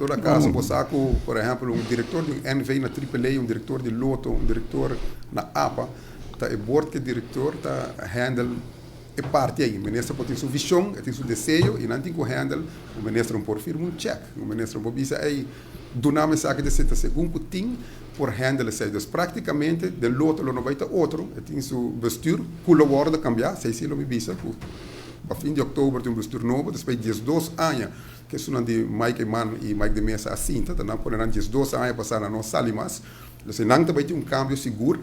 Todo caso, bo sa cu, por ehempel, un director di un NV na AAA, un director di Lotto, un director na APA, ta e board cu e director ta handle e parti ey. Minister por tin su vision, e tin su deseo y nan tin cu handle. Un minister no por firma un check, un minister no por bisa: "Ey, duna mi esaki", ta segun cu tin por handle esey. Dus practicamente, den Lotto lo no bay ta otro, e tin su bestuur, cu lo wordo cambia, esey si lo mi bisa, cu pa fin di october tin un bestuur nobo, despues di 12 aña, cu ta di Mike Eman y Mike de Meza asina, ta nan pone 12 aña pasa no sali mas. Dus nan tambe tin un cambio sigur,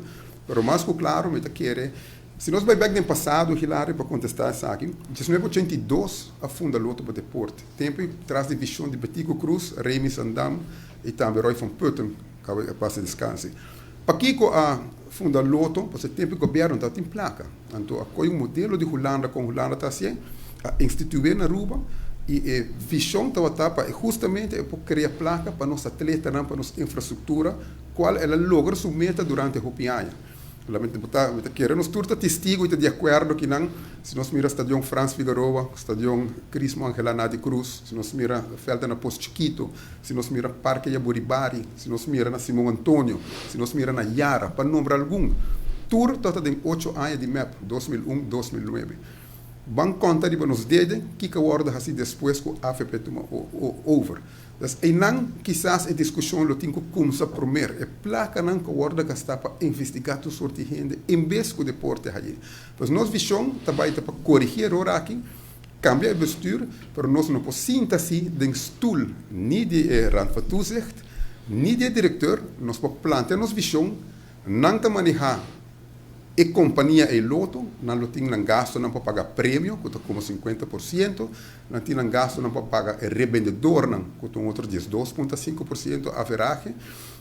pero mas cu claro, mi ta kere, si nos bay back den pasado, Hilario, pa contesta esaki, 1982 a funda Lotto pa Deporte. Tempo tras di vision di Betico Croes, Remy Sandam y tambe Roy van Putten, cu paz descanse. Pakico a funda Lotto? Pasobra tempo gobierno no tin placa. Anto, a coy un modelo di Hulanda, con Hulanda ta asina, a institui na Aruba, y e vision tabata pa justamente pa crea placa pa nos atletanan, pa nos infrastructura, cual el a logra su meta durante hopi aña. Lamento, kere nos tur ta testigo y di acuerdo cu nan, si nos mira Stadion Frans Figueroa, Stadion Crismo Angela Nadi Cruz, si nos mira veld na Pos Chiquito, si nos mira Parque Yaburibari, si nos mira na Simon Antonio, si nos mira na Yara, pa nombra algun, tur tabata den 8 aña di MEP, 2001, 2009. Ban conta di nos dede cu a wordo haci despues cu AVP tuma over. Dus einan kisas e discusion lo tin cu cuminsa prome. E placa nan cu wordo gasta pa investiga tur sorto di hende en bes cu deporte ey. Pues nos vision tambe ta pa corigi eror aki, cambia e bestuur, pero nos no por sinta asina den stoel ni di Raad van Toezicht, ni di director, nos por plantea nos vision, nan ta maneha e compania e Lotto, nan lo tin nan gasto nan pa paga premio, cu ta como 50%, nan tin nan gasto nan pa paga e rebendedor nan, cu ta un otro 12,5% average,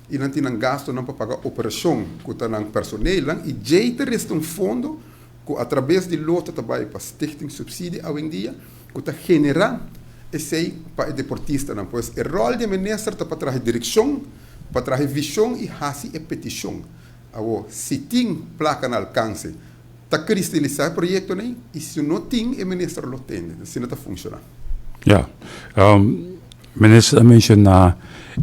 y nan tin nan gasto nan pa paga operacion, cu ta nan personeel nan, y djey ta resta un fondo, cu atraves di Lotto tambe pa Stichting Subsidie awendia, cu ta genera esey pa e deportista nan. Pues e rol di minister ta pa trece direccion, pa trece vision y haci e peticion. Awo, si tin placa na alcance, ta cristalisa e proyecto, ne? Y si no tin, e minister lo tin. Asina ta funciona. Ja. Minister a menciona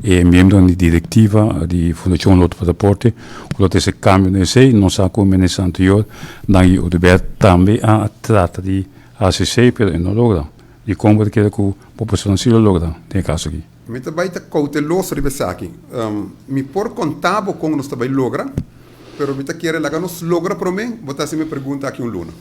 miembro di directiva di Fundacion Lotto pa Deporte, cu e cambio esey, nos sa cu minister anterior, Dangui Oduber, tambe a trata di ACC, pero no a logra. Y con bo kier cu e poblacion si logra, den e caso aki? Mi tambe ta cauteloso riba esaki. Mi por conta con nos tambe logra, pero mi ta kier laga nos logra prome, bo ta mi pregunta aki un luna.